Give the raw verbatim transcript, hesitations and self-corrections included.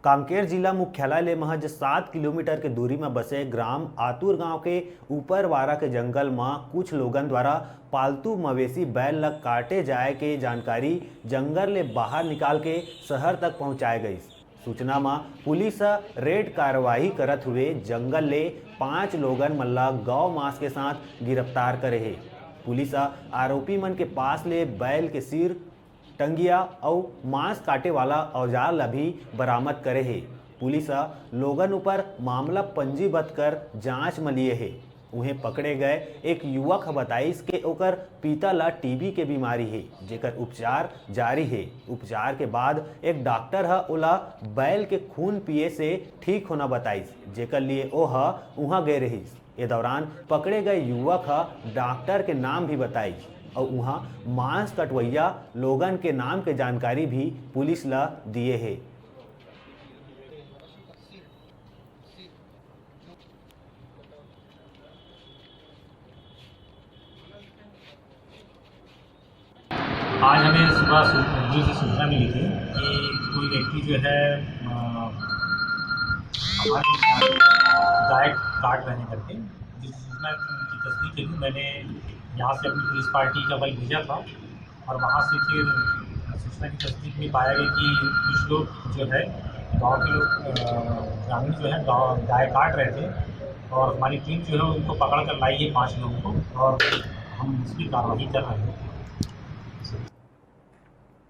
कांकेर जिला मुख्यालय ले महज सात किलोमीटर के दूरी म बसे ग्राम आतुर गांव के ऊपरवारा के जंगल म कुछ लोगन द्वारा पालतू मवेशी बैल ल काटे जाए के जानकारी जंगल ले बाहर निकाल के शहर तक पहुंचाए गईस। सूचना म पुलिस ह रेड कार्रवाई करत हुए जंगल ले पांच लोगन मन ल गौ मांस के साथ गिरफ्तार करे हे। पुलिस ह आरोपी मन के पास ले बैल के सिर, टंगिया अउ मांस काटे वाला औजार ल भी बरामद करे हे। पुलिस ह लोगन ऊपर मामला पंजीबद्ध कर जांच म लिए हे। उहें पकड़े गए एक युवक ह बताइस के ओकर पिता ल टीबी के बीमारी हे, जेकर उपचार जारी हे। उपचार के बाद एक डॉक्टर ह ओला बैल के खून पिए से ठीक होना बताइस, जेकर लिए ओ ह उहां गए रहिस। ए दौरान पकड़े गए युवक ह डॉक्टर के नाम भी बताइस अउ उहां मांस कटवैया लोगन के नाम के जानकारी भी पुलिस ल दिए हे। आज हमें सुबह सू-, दूर से सूचना मिली थी कि कोई व्यक्ति जो है, अ, हमारे गाय काट रहे हैं करके, जिस सूचना की तस्दीक के लिए मैंने यहाँ से अपनी पुलिस पार्टी का बल भेजा था और वहाँ से फिर सूचना की तस्दीक में पाया गया कि कुछ लोग जो है गांव के लोग, अ, ग्रामीण जो है गांव गाय काट रहे थे और हमारी टीम जो है उनको पकड़ कर लाई है पाँच लोगों को और हम इसकी कार्रवाई कर रहे हैं।